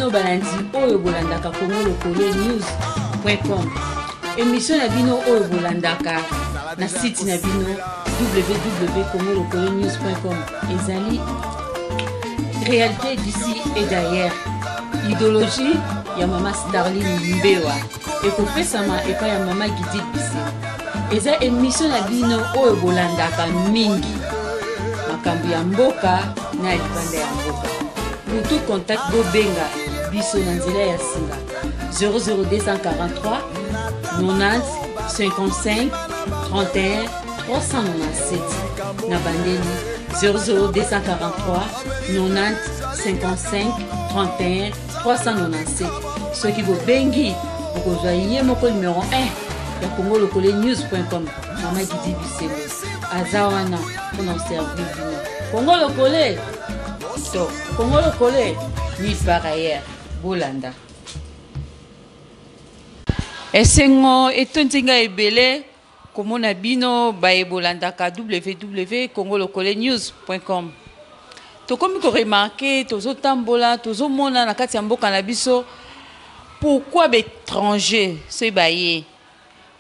bino balandi oyo bolandaka Congo Lokole News.com. Émission na bino oyo bolandaka na site na bino www.congolokolenews.com ezali réalité d'ici et d'ailleurs, idéologie ya mama Starline Mbewa ekopesama epai ya mama Gidil Bise. Eza émission na bino oyo bolandaka mingi makambo ya mboka na ya libanda ya mboka. Pour tout contact, bobenga biso na nzela ya singa 00243 90 55 31 397. Na bandeli 00243 90 55 31 397. Soki bobengi, bokozwa ye moko numero 1 ya Congo Lokole News.com, mama Gidi Bisengo aza wana mpona koservir bino. Congo Lokole to Congo Lokole nulle part ailleurs. Bolanda. Esengo etondi ngai ebele komona bino baye bolandaka www.congolokolenews.com. Tokomi koremarquer, tozotambola, tozomona na kati ya mboka na biso pourquoi baétranger soki baye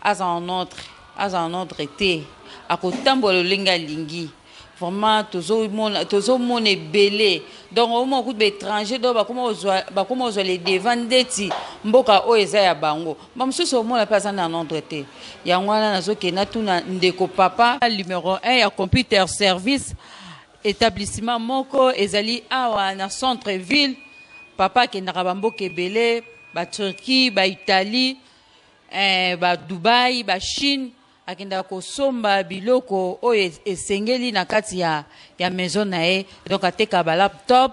aza en ordre, aza en ordre te, akotambola lolenge alingi. Vraiment tozomona ebele. Donc omona kutu baétranger, donc bakoma kozwa le devant ndeti mboka oyo eza ya bango. Bamosusu omona mpe aza na ordre te. Yango wana nazokende natuna ndeko papa numéro 1 ya Computer Service, établissement moko ezali awa na centre ville. Papa akendaka bamboka ebele, Baturquie, Baitalie, Badubai, Bachine, akendaka kosomba biloko oyo esengeli na kati ya maison na ye. Donc ateka balaptop,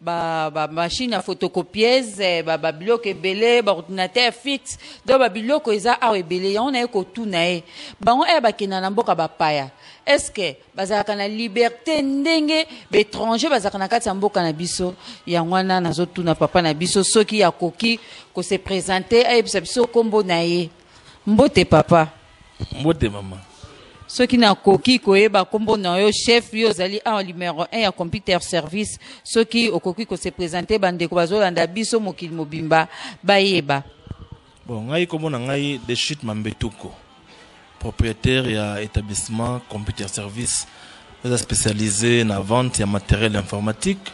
bamachine ya photocopieuse, babiloko ebele, baordinateur fixe. Donc babiloko eza awa ebele. Yango na ye kotuna ye, bango oyo bakenda na mboka bapaya, est ce que bazalaka na liberté ndenge baétranger bazalaka na kati ya mboka na biso? Yango wana nazotuna papa na biso soki akoki kose présenter, ayebisa biso nkombo na ye. Mbote papa. Mbote mama. Soki nakoki koyeba nkombo na yo, chef, yo ozali awa numéro 1 ya Computer Service, soki okoki kose présenter, bandeko bazolanda biso mokili mobimba bayeba. Bon, ngai kombo na ngai Deshit Mambetuko, propriétaire ya établissement Computer Service, eza spécialisé na vente ya matériel informatique,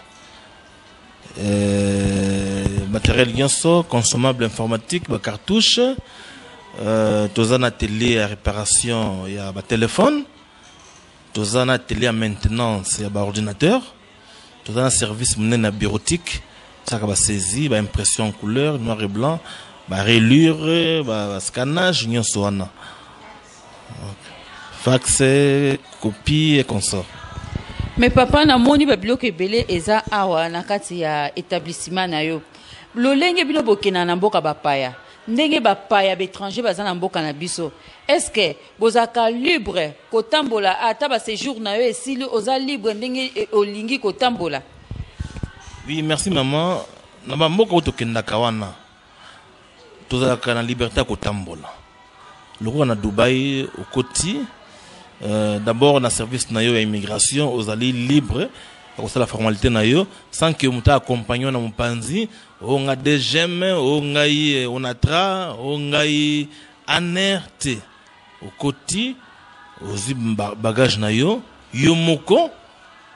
matériel nyonso consommable informatique, bacartouche. Toza na atelier ya réparation ya batelefone, toza na atelier ya maintenance ya baordinateur, toza na service monene ya bureautique, tosalaka basaisie, baimpression en couleur, noir et blanc, barelure, bascannage nyonso wana, fax, copie et consort. Mais papa, namoni babiloko ebele eza awa na kati ya établissement na yo. Lolenge bino bokenda na mboka bapaya, ndenge bapaya baétranger baza na mboka na biso, est ce que bozalaka libre kotambola? Ata baséjour na yo esili, oza libre ndenge olingi kotambola? Oui, merci maman. Na bamboka oyo tokendaka wana, tozalaka na liberté ya kotambola. Lokola na Dubai, okoti d'abord na service na yo ya immigration, ozali libre ya kosala formalité na yo sans que moto accompagne na mopanzi: o nga DGM, o ngai ONATRA, o ngai ANR te. Okoti, ozwi bagage na yo, yo moko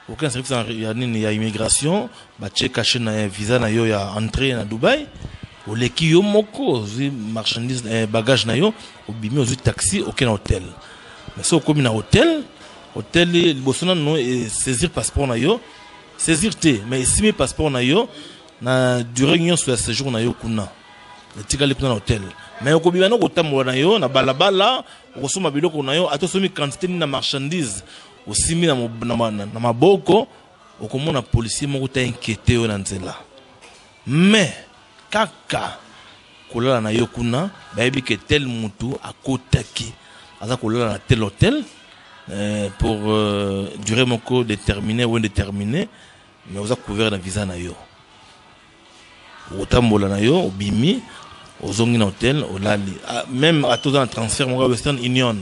okei na service ya nini, ya immigration, batie cachet na visa na yo ya entrée na Dubai, oleki yo moko, ozwi marchandise, bagage na yo, obimi, ozwi taxi, okei na hotel. Mais soki okomi na hotel, hotel liboso nano saisir passeport na yo, saisir te, mais esimi passeport na yo na durée nyonso ya séjour na yo kuna, etikali kuna na hotel. Mais okobima na kotambola na yo na balabala, okosomba biloko na yo, ata osomi quantité nini na marchandise, osimbi na maboko, okomona policier moko te inquiété yo na nzela. Mais kaka kolala na yo kuna, bayebi ke tel mutu akotaki, aza kolala na tel hôtel pour durée moko déterminée ou indéterminée, mais oza couvert na visa na yo. Okotambola na yo, obimi, ozongi na hotel, olali. Ah, même ata oza na transfert moko ya Western Union,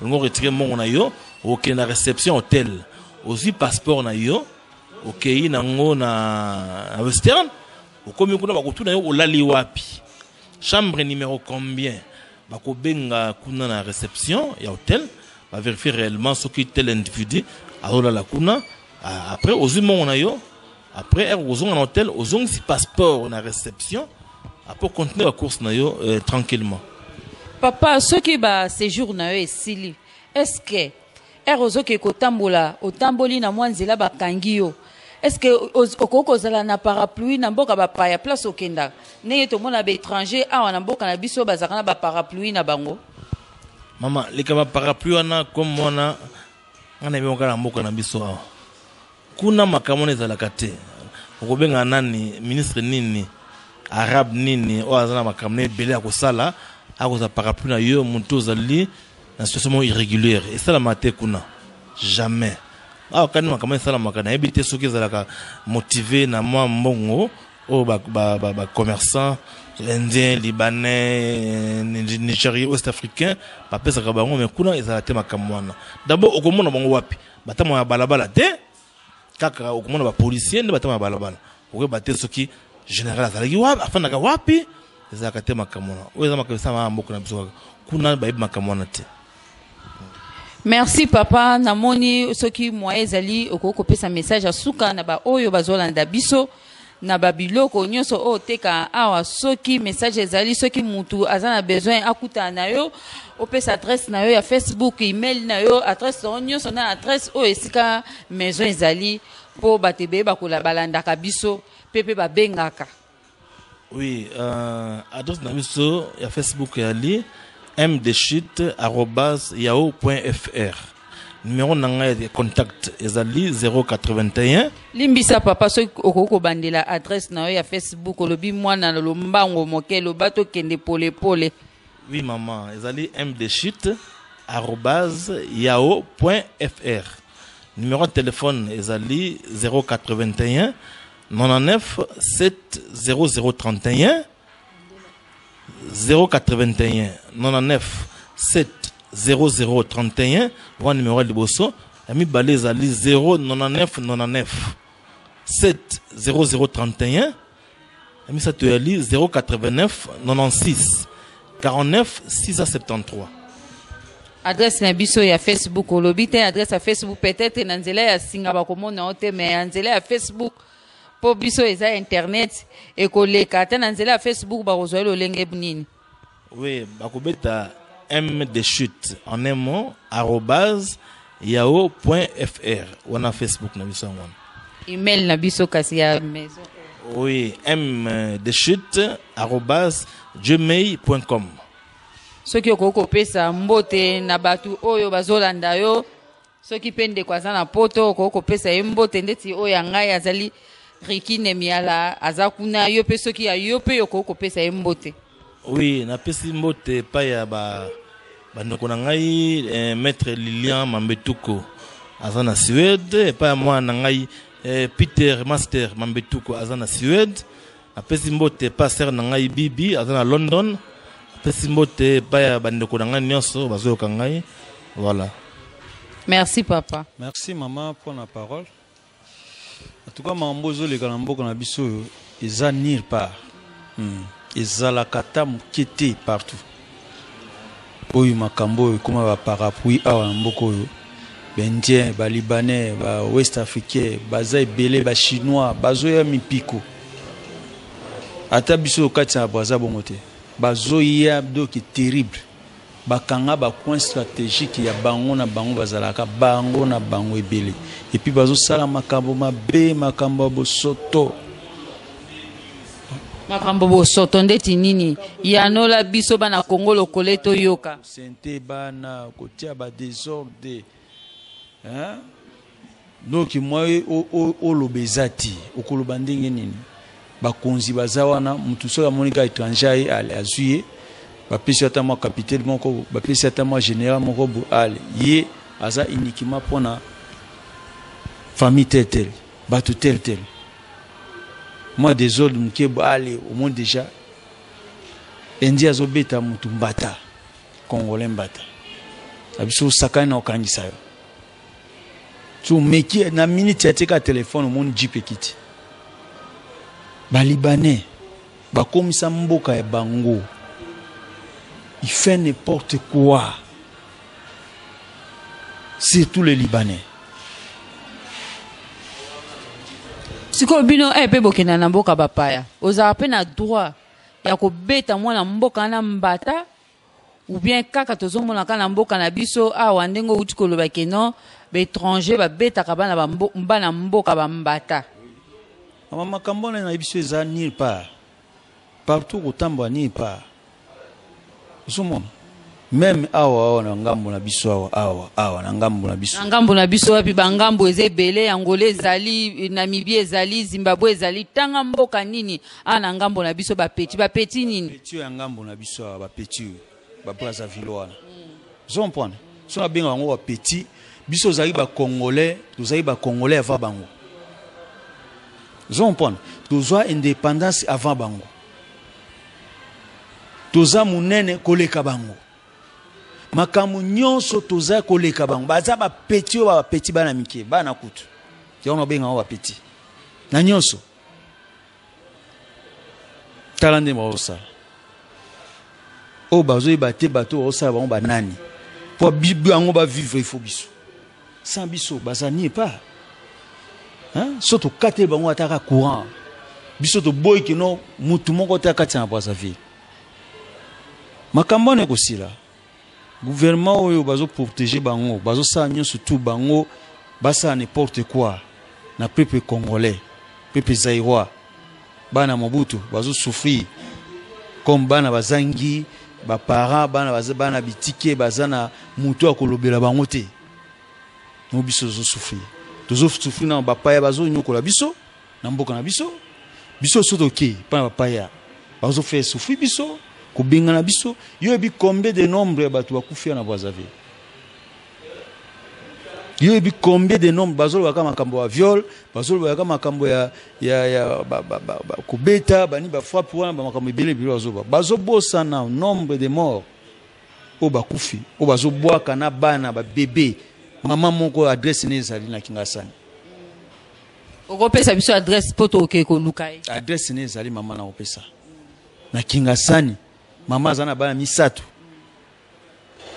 olingi oretirer mbongo na yo, okende na réception hotel, ozwi passeport na yo, okei nango na Western. Okomi kuna, bakotuna yo olali wapi, chambre numéro combien. Bakobenga kuna na réception ya hôtel, bavérifie réellement soki tel individu azolala kuna. Après ozwi mbongo na yo. Après heure ozonga na hôtel, ozongisi passeport na réception. Après continue bacourse na yo tranquillement. Papa, soki baséjour na yo esili, est ce que heure ozoke kotambola, otamboli na mwa nzela, bakangi yo, est ce que okoki kozala na parapluie na mboka bapaya, place okendaka, ndenge tomona baétranger awa na mboka na biso bazalaka na baparapluie na bango? Mama, likambo ya parapluie wana, comme wana ngai na yebi kaka na mboka na biso awa. Kuna makambo wana ezalaka te. Okobenga nani, ministre nini, arabe nini oyo aza na makambo na ebele ya kosala, akozwa parapluie na yo, motu ozali na situation moko irrégulière? Esalama te kuna, jamais. Awa kani makambo esalamaka, nayebi te soki ezalaka motivé na mwa mbongo oyo bacommerçant indien, libanais, nigérien, ouest africain bapesaka bango. Mais kuna ezala te makambo wana. D'abord okomona bango wapi? Batambola ya balabala te. Kaka okomona bapolicier nde batambola ya balabala. Okoyeba te soki général azalaki wapi, afandaka wapi. Ezalaka te makambo wana. Oyo eza makambo esalama na mboka na biso kaka. Kuna bayebi makambo wana te. Merci papa. Namoni soki moyen ezali, okoki kopesa message ya suka na baoyo bazolanda biso na babiloko nyonso oyo oteka awa. Soki message ezali, soki mutu aza na besoin akutana na yo, opesa adresse na yo ya Facebook, email na yo, adresse na yo nyonso na adresse oyo esika maison ezali, mpo bato ebele bakola balandaka biso mpe babengaka. Oui, adresse na biso ya Facebook ezali mdechute@yahoo.fr. Numéro na ngai ya contact ezali 081. Limbisa papa, soki okoki kobandela adresse na yo ya Facebook. Olobi mwana na lombango moke, loba tokende polepole. Oui mama, ezali mdechute@yahoo.fr. Numéro ya téléphone ezali 081 99 7 0031, 081 99 7 0031 wana numéro ya liboso. Ya mibale ezali 099 99 7 0031. Ya misato ezali 089 96 49 673. Adresse na biso ya Facebook olobi te. Adresse ya Facebook, peut-être na nzela ya singa bakomona yo te, mais ya nzela ya Facebook, mpo biso eza internet, ekoleka ata na nzela ya Facebook, bakozwa yo lolenge nini? Oui, bakobeta m de chute en un mot @yahoo.fr. Wana Facebook na biso yango wana. Email na biso kasi ya maison? Oui, m de chute @gmail.com. Soki okoki kopesa mbote na bato oyo bazolanda yo, soki mpe ndeko aza na Poto, okoki kopesa ye mbote, ndeti oyo ya ngai azali Riki Nemiala, aza kuna. Yo mpe, soki ya yo mpe okoki kopesa ye mbote. Oui, napesi mbote epai ya bandeko na ngai, maître Lilian Mambetuko aza na Suède, epai ya mwana na ngai Peter Master Mambetuko aza na Suède. Napesi mbote epai ya sœur na ngai Bibi, aza na London. Napesi mbote epai ya bandeko na ngai nyonso bazoyoka ngai. Voilà. Merci papa. Merci mama pour la parole. En tout cas, makambo ezoleka na mboka na biso oyo eza nulle part. Ezalaka ata moke te partout. Oyo makambo oyo ekóma baparapluie awa na mboka oyo, baindien, balibanais, baouest africain baza ebele, bachinois bazoya mipiko. Ata biso kati na Braza bongo te, bazoya donc terrible. Bakanga bacoin stratégique ya bango na bango, bazalaka bango na bango ebele, et puis bazosala makambo mabe, makambo ya bosoto. Makambo bosoto ndeti nini? Yanola biso bana Kongo lokole toyoka. Sente bana kotia badésordre, hein? Donc mwa oloba eza te, okoloba ndenge nini? Bakonzi baza wana, motu soki amoni ka étranger aye, ale azwi ye, bapesi ata mwa capitaine moko, bapesi ata mwa général moko bo, ale ye aza uniquement mpona famille tel tel, bato tel tel. Mwa désordre moke bo, ale omoni déjà indi azobeta motu mbata, congolais mbata na biso osakani na okangisa yo. So omeki na minute, atika telefone, omoni jeep ekiti. Balibanais bakomisa mboka ya bango, il fait n'importe quoi, surtout les Libanais. Sikoyo bino mpe bokenda na mboka bapaya, ozala mpe na droit ya kobeta mwana mboka na mbata, ou bien kaka tozomona kaka na mboka na biso awa, ndenge outi koloba ke non, baétranger babetaka bana mboka bambata? Mama, makambo wana na biso eza nulle part, partout kotambola, nulle part ozomona. Même awa, awa na ngambo na biso, awa awa awa na ngambo na biso. Na ngambo na biso wapi? Bangambo eza ebele. Angola ezali, Namibie ezali, Zimbabwe ezali. Tanga mboka nini awa na ngambo na biso? Bapeti, bapeti nini? Petit oyo ya ngambo na biso awa, bapeti oyo baBrazzaville wana, ozo comprendre? So nabenga bango bapeti. Biso ozalaki bacongolais, tozalaki bacongolais avant bango, ozo comprendre? Tozwa indépendance avant bango, toza monene koleka bango, makambo nyonso toza koleka bango. Baza bapeti oyo, bapeti, bana mike, bana kutu yango nabenga bango bapeti na nyonso. Tala nde bazosala oyo, bazoyeba te bato bazosala bango banani, mpo bango bavivre, il faut biso. Sans biso baza nulle part. So tokateli bango ataka courant, biso toboyi kino mutu moko te akati na Brazzaville. Makambo wana ekosila. Gouvernement oyo bazoprotege bango, bazosala nyonso tu bango basala n'importe quoi na peuple congolais, peuple zaïrois. Bana Mobutu bazosouffrir comme bana bazangi baparent, bana baza bana bitike, baza na motu akolobela bango te. No, biso tozosouffrir, tozosouffrir na bapaya, bazonyokola biso na mboka na biso. Biso so toke mpa na bapaya, bazofaire souffrir biso, kobengana biso. Yo yebi combien de nombre ya bato bakufi na Brazzaville? Yo yebi combien de nombre? Bazolobaka makambo ya viol, bazolobaka makambo ya ba, ba, ba, ba, kobeta bani, bafrappe wana, bamakambo ebele ebele bazoba. Bazobosana nombre de mort oyo bakufi, oyo bazobwaka na bana babebe. Mama moko, adresse ne ezali na Kingasani. Okopesa biso adresse mpo tokoke koluka ye? Adresse ne ezali, mama, na kopesa na Kingasani. Mama aza na bana misato,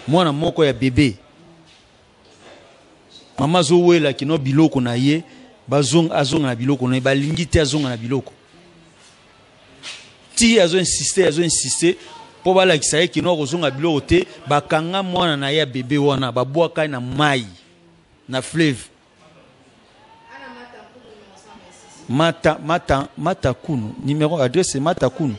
mwana moko ya bebe. Mama azowela kino biloko na ye bazonga, azonga na biloko na ye. Balingi te azonga na biloko ti azoinsiste, azoinsiste mpo balakisa ye kino akozonga biloko te. Bakanga mwana na ye ya bebe wana, babwaka ye na mai, na fleuve Mata Kunu. Numéro adresse, Mata Kunu,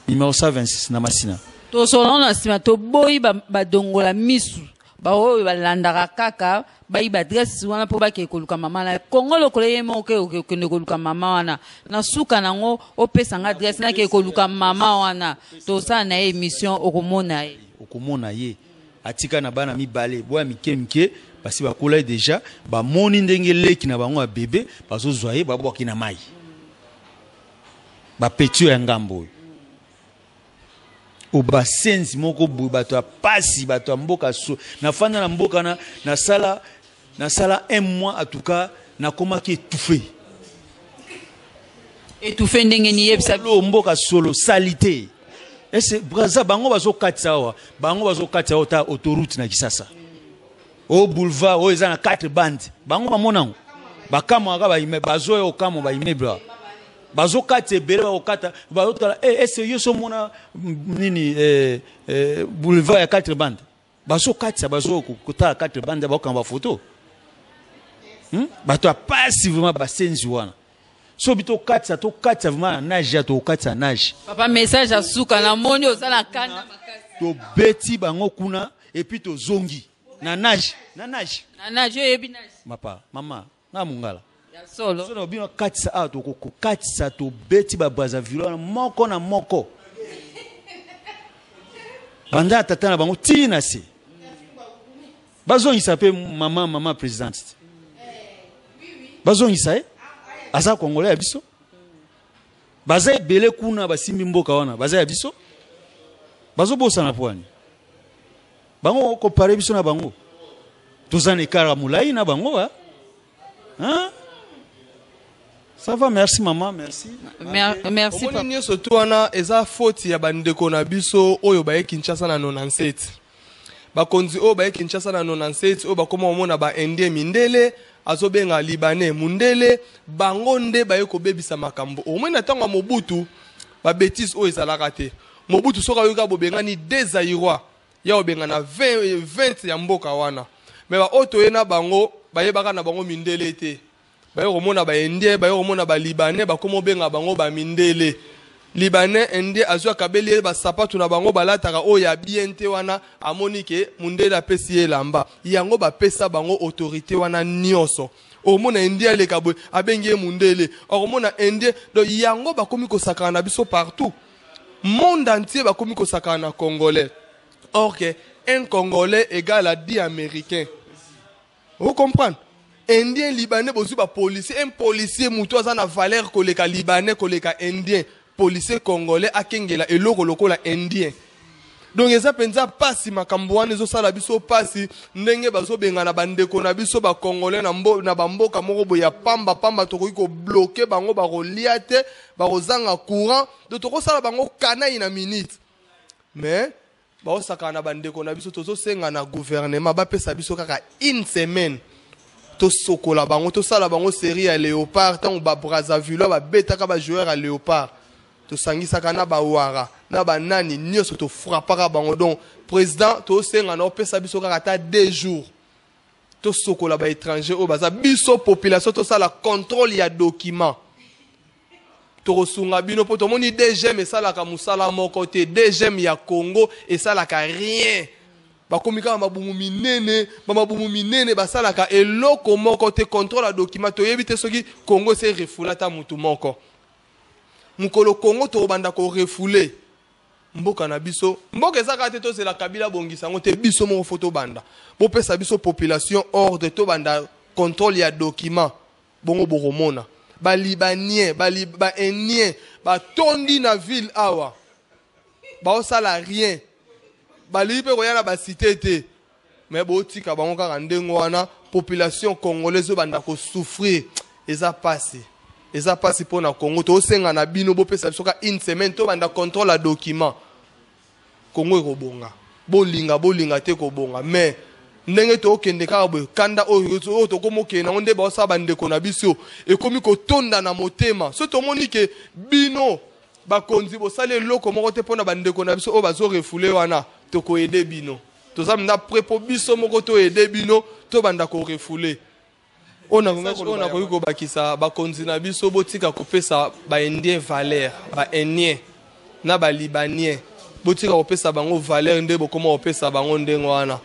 numéro 126, na Masina. Tosolola na nsima. Toboyi badongola misu, baoyo balandaka kaka bayiba adresse wana mpo bakende koluka mama na Kongo. Lokola ye moko okende koluka mama wana, na suka nango opesanga adresse, nakende koluka mama wana, tosala na ye émission, okomona ye. Okomona ye. Atika na bana mibale boya mike mike, basi bakola ye déjà. Bamoni ndenge leki na bango ya bebe bazozwa ye, babwaki na mai. Bapeti oyo ya ngambo oyo, o basenzi moko boye, bato ya pasi, bato ya mboka. So nafanda na mboka na nasala un mois, en tout cas nakomaki étouffé. Étouffé ndenge ni? Yebisa. Solo, mboka solo, salité. Ese Braza, bango bazokatisa awa, bango bazokatisa awa ta autoroute na Kisasa, o boulevard oyo eza na 4 bande. Bango bamona yango, bakamwaka, bazoya okamwa baimmeuble awa bazokata ebele, bakokata, bazotala. Ese yo so omona nini, boulevard ya 4 bande, bazokatisa, bazokotala 4 bande, bakokanga bafoto. Bato ya pasi vraiment, basenzi wana. So bi tokatisa, tokatisa vraiment na nage ya, tokatisa nage. Papa, message ya suka. Namoni oza na kanda makasi. Tobeti bango kuna et puis tozongi na nage, na nage. Na nage, oyebi nage? Mapa, mama nga mongala. Ya solo. So na bino katisa awa, tokokatisa, tobeti baBrazzaville wana moko na moko, banda ya tata na bango tii na se. Bazongisa mpe mama présidente te, bazongisa ye, aza congolais ya biso. Baza ebele kuna basimbi mboka wana, baza ya biso, bazobosana po wani. Bango kompare biso na bango, toza na écart ya molai na bango, hein? Ça va, merci maman, merci. Merci. Omoni nyonso tu wana eza faute ya bandeko na biso oyo baye Kinshasa na 97. Bakonzi oyo baye Kinshasa na 97 oyo bakoma komona ba Indien mindele, azobenga Libanais mundele, bango nde baye kobebisa makambo. Omoni na ntango ya Mobutu ba bêtise oyo ezalaka te. Mobutu soki ayoki bobengani des Zaïrois, ya obengana 20 20 ya mboka wana. Mais ba oyo toye na bango bayebaka na bango mindele te. Baye komona ba Indien, baye komona ba Libanais, bakoma obenga bango ba mindele. Libanais, Indien azwi akabeli ye basapatu na bango balataka oyo ya bien te wana, amoni ke mundele apesi ye elamba. Yango bapesa bango autorité wana nyonso. Okomona Indien aleka boye, abengi ye mundele. Okomona Indien, donc yango bakomi kosakana na biso partout. Monde entier bakomi kosakana na Congolais. Or que un Congolais égale à 10 Américains. Vous comprenez? Indien, Libanais, bozwi ba policier, un policier mutu aza na valeur koleka Libanais, koleka Indien. Policier congolais akengela eloko lokola Indien. Donc eza penza pasi makambo wana ezosala biso pasi ndenge bazobengana bandeko na biso ba Congolais na mbo, na bamboka moko boye ya pamba pamba, tokoki kobloke bango, bakolia te, bakozanga courant, donc tokosala bango kanai na minute. Mais baosakana na bandeko na biso, tozosenga na gouvernement bapesa biso kaka une semaine tosokola bango, tosala bango série ya Léopard. Ntango ba Brazzaville babetaka ba joueur ya Léopard, tosangisaka na bawara na banani nyonso, tofrapaka bango. Donc président, tosenga na opesa biso kaka ata 2 jours tosokola ba étranger oyo baza biso population, tosala contrôle ya document, tokosunga bino. Mpo tomoni DGM esalaka mosala moko te. DGM ya Congo esalaka rien, bakomi kaka mabumu minene, bamabumu minene, basalaka eloko moko te. Contrôle ya document toyebi te soki Congo ese refoule ata mutu moko. Mokolo Congo tokobanda korefouler mboka na biso, mboka eza kaka te tozela Kabila bongisa yango te, biso moko fo tobanda. Bopesa biso population ordre, tobanda contrôle ya document, bongo bokomona balibanien, baindien batondi na ville awa, baosala rien, balingi mpe koya na basite te. Me botika bango kaka ndenge wana, population congolaise obanda kosouffrir. Eza pasi, eza pasi mpo na Congo. Tosenga na bino bopesa biso ka une semaine, tobanda contrôle ya document, Congo ekobonga. Bolinga bolinga te, kobonga. Mais ndenge tokende kaka boye, kanda oyo oyo tokómi okende yango nde baosala bandeko na biso ekomi kotonda na motema. So tomoni ke bino bakonzi bosali eloko moko te mpona bandeko na biso oyo bazorefouler wana, tokoaider bino. Toza mna prêt mpo biso moko toaider bino, tobanda korefouler. Oyo nakoki kobakisa, bakonzi na biso, botika kopesa baindien valeur, baindien na balibanien, botika kopesa bango valeur nde bokoma kopesa bango ndenge wana.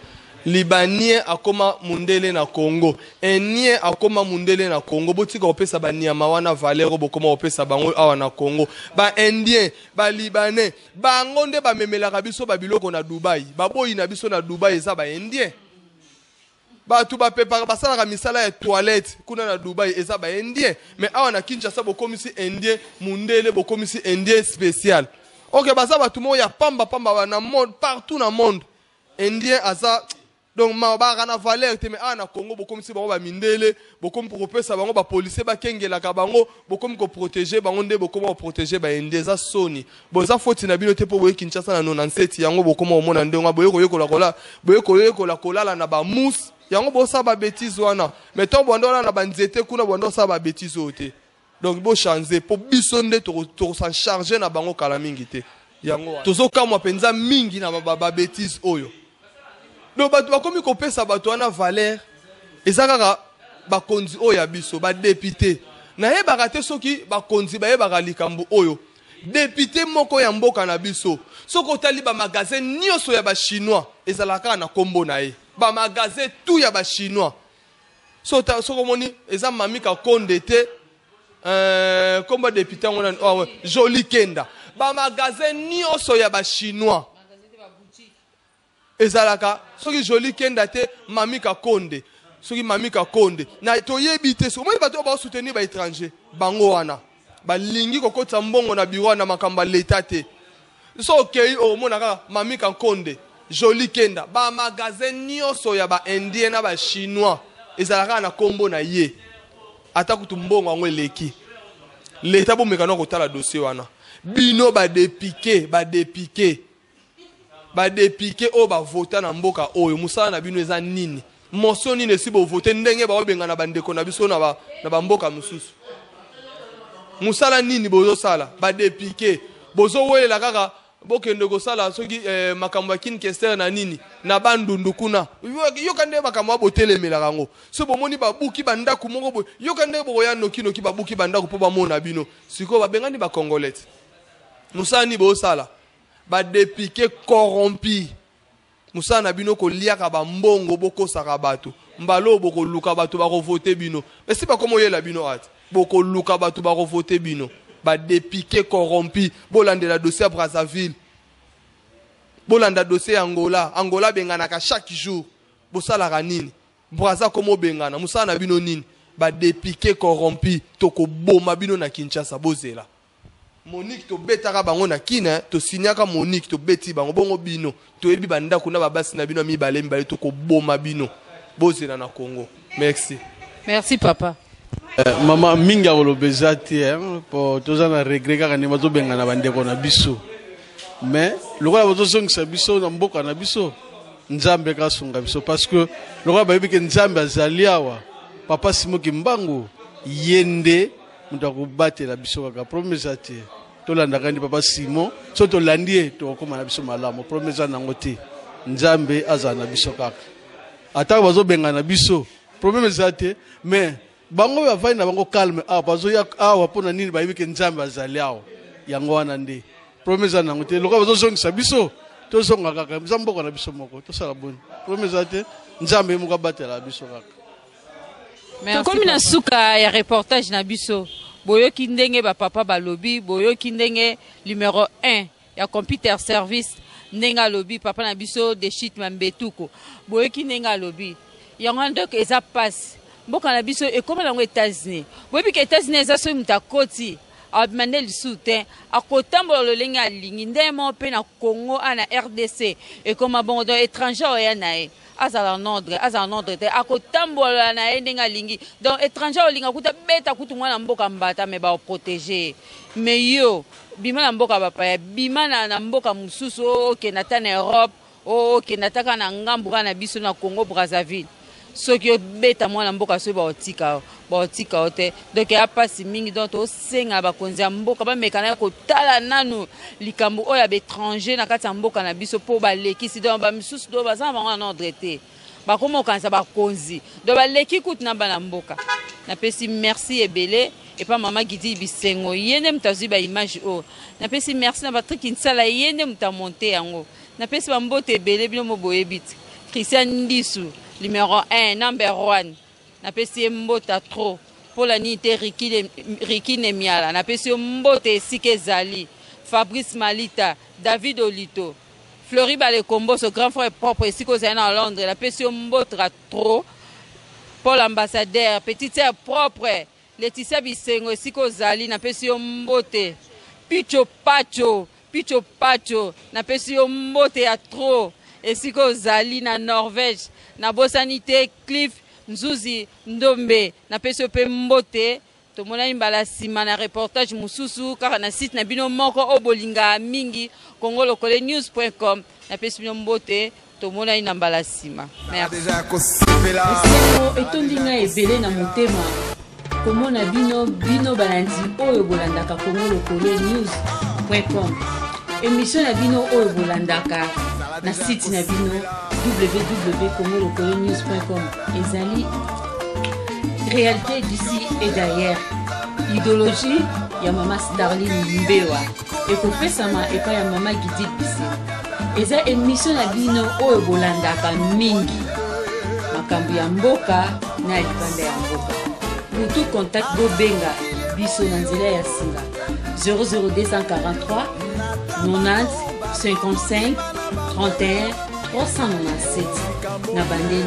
Libanien akoma mundele na Congo, indien akoma mundele na Congo. Botika kopesa banyama wana valeur oyo bokoma kopesa bango awa na Congo. Baindien, balibanais, bango nde bamemelaka biso babiloko na Dubai. Baboyi na biso na Dubai eza baindien. Bato bapepaka, basalaka misala ya toilette kuna na Dubai eza baindien. Mais awa na Kinshasa bokomisi indien mundele, bokomisi indien spécial. Ok, baza bato moko ya pamba pamba na monde, partout na monde indien aza donc ma baka na valeur te. Mais awa na Congo bokomisi bango bamindele, bokomi kopesa bango bapolisier bakengelaka bango, bokomi koprotéger bango nde bokoma koprotéger baindien. Eza soni. Bo eza foti na bino te mpo boye Kinshasa na 97, yango bokoma komona ndenge boye koyekola kola, boye koyekola kolala na bamousse, yango bosala babêtises wana. Mais ntango bwanda olala na banzete kuna, bwanda osala babêtises oyo te. Donc bochange mpo biso nde tokosan charge na bango kala mingi te. Yango tozokamwa mpenza mingi na babêtises oyo. Donc bato bakomi kopesa bato wana valeur eza kaka bakonzi oyo ya biso, badéputé. Nayebaka te soki bakonzi bayebaka likambo oyo. Député moko ya mboka na biso, soki otali bamagasin nyonso ya bachinois ezalaka kaka na nkombo na ye. Bamagasin tout ya bachinois, soki omoni eza Mamika Konde te, nkombo député yango nani? Oh, ouais. Joli Kenda. Bamagasin nyonso ya bachinois ezalaka soki Joli Kenda te, Mamika Konde. Soki Mamika Konde na toyebi te. Soki omoni bato oyo baosoutenir baétranger, bango wana balingi kokotisa mbongo na biro na makambo ya leta te. So okei, okomona kaka Mamika Konde, Joli Kenda. Bamagasin nyonso ya baindien na bachinois ezalaka kaka na nkombo na ye, ata kutu mbongo yango eleki. Leta bomeka na kotala dossier wana. Bino ba député, ba député. Ba député oyo ba vota na mboka oyo, musala na bino eza nini? Motion nini esi bo voter ndenge ba obenga na bandeko na biso na ba na ba mboka mususu? Musala nini bozo sala? Ba député bozo welela kaka bokende kosala soki makambo ya Kin Kester na nini na bandundu kuna. Yoka nde makambo ya botelemelaka yango. So bomoni babuki bandako moko boye, yoka nde bokoya noki noki babuki bandako mpo bamona bino. Sikoyo babengani ba Congolais. Musala nini bosala? Ba député corrompu. Musala na bino koliaka ba mbongo bokosaka bato. Mbalo bokoluka bato bakovote bino. Esi bakomoyela bino ati. Bokoluka bato bakovote bino. Ba député corrompu. Bolandela dossier ya Brazzaville. Bolanda dossier ya Angola. Angola benganaka chaque jour. Bosalaka nini? Brazza komo bengana. Musala na bino nini? Ba député corrompu. Tokoboma bino na Kinshasa bozela. Monique tobetaka bango na Kina, tosignaka Monique tobeti bango bongo bino. Toyebi bandako na babasi na bino mibale mibale tokoboma bino. Bozela na Congo. Merci. Merci papa. Mama mingi akolobeza te po toza na regret kaka nde bazobengana bandeko na biso. Mais lokola bazozongisa biso na mboka na biso, Nzambe kasunga biso parce que lokola bayebi ke Nzambe azali awa, papa Simon Kimbangu ye nde moto akobatela biso kaka. Problème eza te, tolandaka nde papa Simon. So tolandi ye, tokokóma na biso malamu. Problème eza nango te, Nzambe azala na biso kaka. Atako bazobengana biso, problème eza te, mais bango bavandi na bango calme awa, bazoya awa mpona nini? Bayebi ke Nzambe azali awa. Yango wana nde problème eza nango te. Lokola bazozongisa biso, tozonga kaka, eza mboka na biso moko, tosala boni? Problème eza te, Nzambe ye moko abatela biso kaka. Tokomi na suka ya reportage na biso. Boyoki ndenge bapapa balobi, boyoki ndenge numéro 1 ya computer service ndenge alobi, papa na biso Deshit Mambetuko. Boyoki ndenge alobi yango wana. Donc eza pasi, mboka na biso ekóma nango États-Unis. Boyebi ke États-Unis eza soki moto akoti, abima nde lisusu te, akotambola lolenge alingi. Ndenge moko mpe na Congo a na RDC ekóma bongo. Donc étranger oya na ye, azala en ordre, azala en ordre te, akotambola na ye ndenge alingi. Donc étranger olinga kuta beta kutu mwana mboka mbata, me baoprotege ye. Me yo bima na mboka bapaya, bima na mboka mosusu, okende ata na Europe, okende ata kaka na ngambu kaka na biso na Congo Brazzaville, soki obeta mwana mboka, soki baotika yo, baotika yo te. Donc eya mpasi mingi. Donc tosenga bakonzi ya mboka bameka na kotala nanu likambo oyo ya baétranger na kati ya mboka na biso, mpo balekisi. Donc bamisusu do baza na bango na ordre te, bakoma kokanisa bakonzi, donc baleki kutu na bana mboka. Napesi merci ebele epa mama Gidi Bisengo, ye nde moto azwi baimage oyo. Napesi merci na Patrik Nsala, ye nde moto amonte yango. Napesi bambote ebele bino mo boyebi te. Christian Ndisu numéro 1, number 1, napesi ye mbota trop. Mpola nini te, Riki Nemiala, napesi yo mbote esika ezali. Fabrice Malita, David Olito, Fleury Balekomboso, grand frère propre, esika ozali na Londres, napesi yo mbotra trop. Paul ambassadeur, petite sœur propre Laetitia Bisengo, esika ozali, napesi yo mbote. Picho Pacho, Picho Pacho, napesi yo mbote ya trop esika ozali na Norvège. Nabosani te Cliff Nzuzi Ndombe, napesi yo mpe mbote. Tomonani mbala nsima na reportage mosusu kaka na site na bino moko oyo bolingaka mingi, congolokolenews.com. Napesi bino mbote, tomonani na mbala nsima. Merci. Esengo etondi ngai ebele na motema komona bino, bino balandi oyo bolandaka congolokolenews.com, émission na bino oyo bolandaka na site na bino www.congolokolenews.com. Ezali réalité d'ici et d'ailleurs. Idéologie ya mama Starline Mbewa ekopesama epai ya mama Gidil Bisengo. Eza émission na bino oyo bolandaka mingi, makambo ya mboka na ya libanda ya mboka. Pour tout contact, bobenga biso na nzela ya singa 00243 90 55 31 397. Na bandeli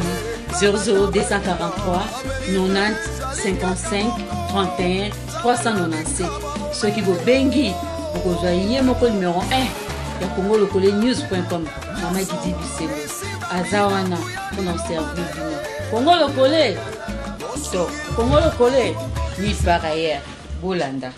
00243 90 55 31 397. Soki bobengi, bokozwa ye moko numéro 1 ya congolokolenews.com, mama Gidi Bisengo, aza wana mpona servir bino. Kongo Lokole to Kongo Lokole nulle part ailleurs, bolanda.